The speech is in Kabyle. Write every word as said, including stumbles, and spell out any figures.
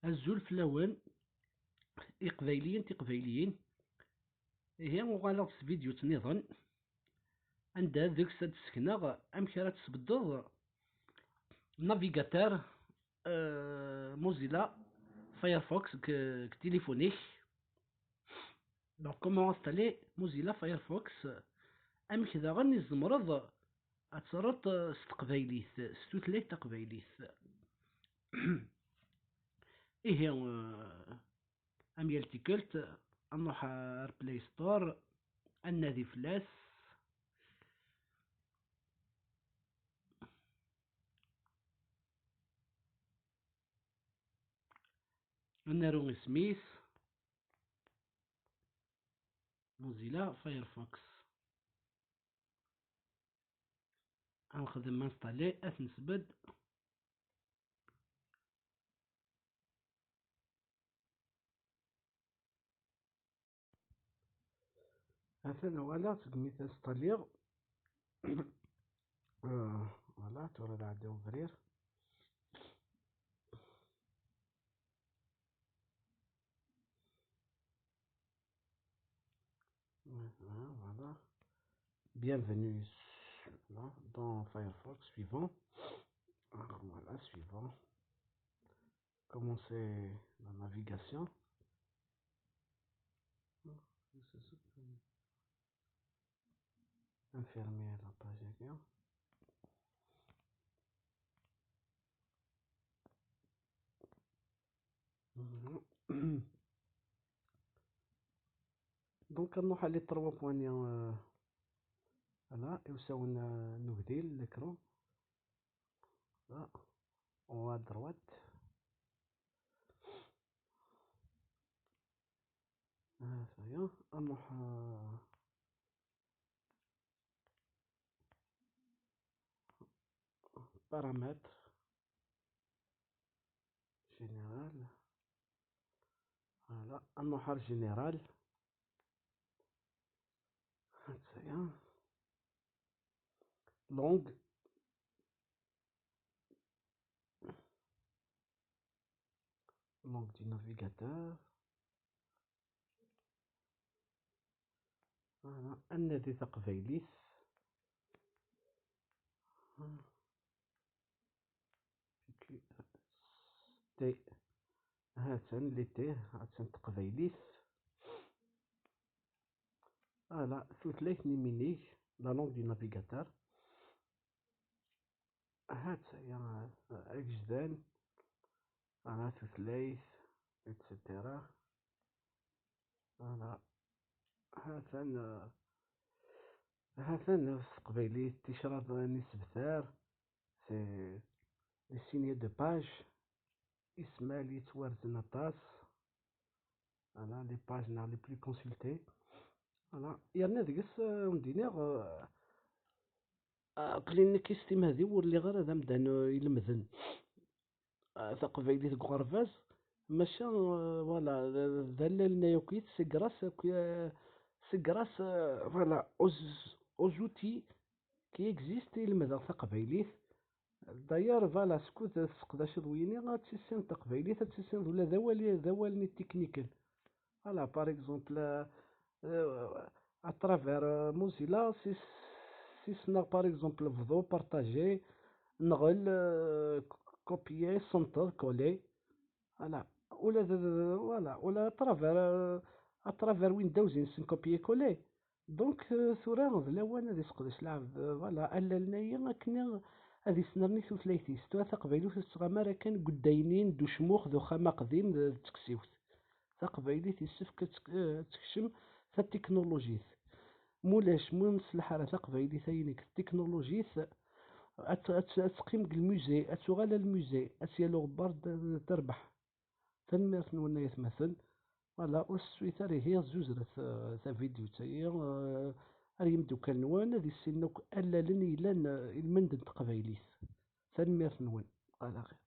Azul fell-awen, iqbayliyen tiqbayliyin. Ihi uɣaleɣ s tvidyut niḍen, anda deg-s ad d-ssekneɣ amek ara tesbeddeḍ navigateur, euh, Mozilla Firefox deg, deg tilifun-ik. Donc, comment installer Mozilla Firefox? Amek daɣen i tzemreḍ ad terreḍ, euh, s teqbaylit, s tutlayt taqbaylit? Ihi, euh, am yal tikkelt, ad nruḥ ar Play Store, ad nadi fell-as. Ad naru isem-is Mozilla Firefox. Ad nexdem installer, ad t-nesbedd. Atan uɣaleɣ segmi t-installiɣ. Euh, voilà, tura d ɛeddi ubrir. Voilà, voilà. Bienvenue, voilà, dans Firefox, suivant. Alors, voilà, suivant. Commencer la navigation. Fermer la page accueil. Mhm. Donc, ad nruḥ à les trois points, euh, voilà, iwsawen, euh, n ugdil, l'écran. Là, en haut à droite. Ah, ça y est, ad nruḥ, euh, paramètres. Général. Voilà, ad nruḥ ar général. Attaya. Langue. Langue du navigateur. Voilà, ad nadi taqbaylit. T. Ha-tt-an, les T, ha-tt-an teqbaylit. Voilà, tutlayt n iminig, la langue du navigateur. Ha-tt-aya, agejdan, voilà, tutlayt, et cetera. Voilà. Ha-t-an, euh, ha-t-an s teqbaylit, ticraḍ n isebtar, c'est les signes de page, ismal yettwarzen aṭas. Voilà, les pages neɣ les plus consultés. Voilà. Yerna deg-s, euh, wen-d-iniɣ, euh, aql-i nekk s timehdi ur lliɣ ara d amdan, euh, ilemden, euh, taqbaylit deg uɣerbaz, maca, euh, voilà, d, d allalen-a akk, c'est grâce akk, euh, c'est grâce, euh, voilà, aux, aux outils qui existent i lemdeɣ taqbaylit. D'ailleurs, voilà, skud tesseqdaceḍ wiyini, ad tissineḍ taqbaylit, ad tissineḍ ula d awal, d awalen itikniken. Voilà, par exemple, euh, euh, à travers, euh, Mozilla, si, si ssneɣ, par exemple, bḍu, partager, nɣel, euh, copier, senteḍ, coller. Voilà. Ula d, d, voilà, ula à travers, euh, à travers Windows, nessen copier-coller. Donc, euh, tura d lawan ad iseqdec lɛebd, euh, voilà, allalen-ayi akken ad isnerni tutlayt-is. Tura taqbaylit ur tettɣama ara kan deg uddaynin d ucmux d uxxam aqdim d, d teksiwt. Taqbaylit yessefk ad tek-, eh, ad tekcem tatiknulujit. Mulac, mu neslaḥ ara taqbaylit ayen deg tetiknulujit, ad t-, ad t-, ad teqqim deg lmuze, ad tuɣal ar lmuze, ad tt-yal uɣebbar d, d, terbeḥ. Tanemmirt-nwen ay atmaten. Voilà, ur ssuit ara ihi, zuzret, eh, tavidyut-ayi, eh, ar yimeddukal-nwen, ad issinen akk allalen i yellan, eh, ilmend n teqbaylit. Tanemmirt-nwen. Ala xir.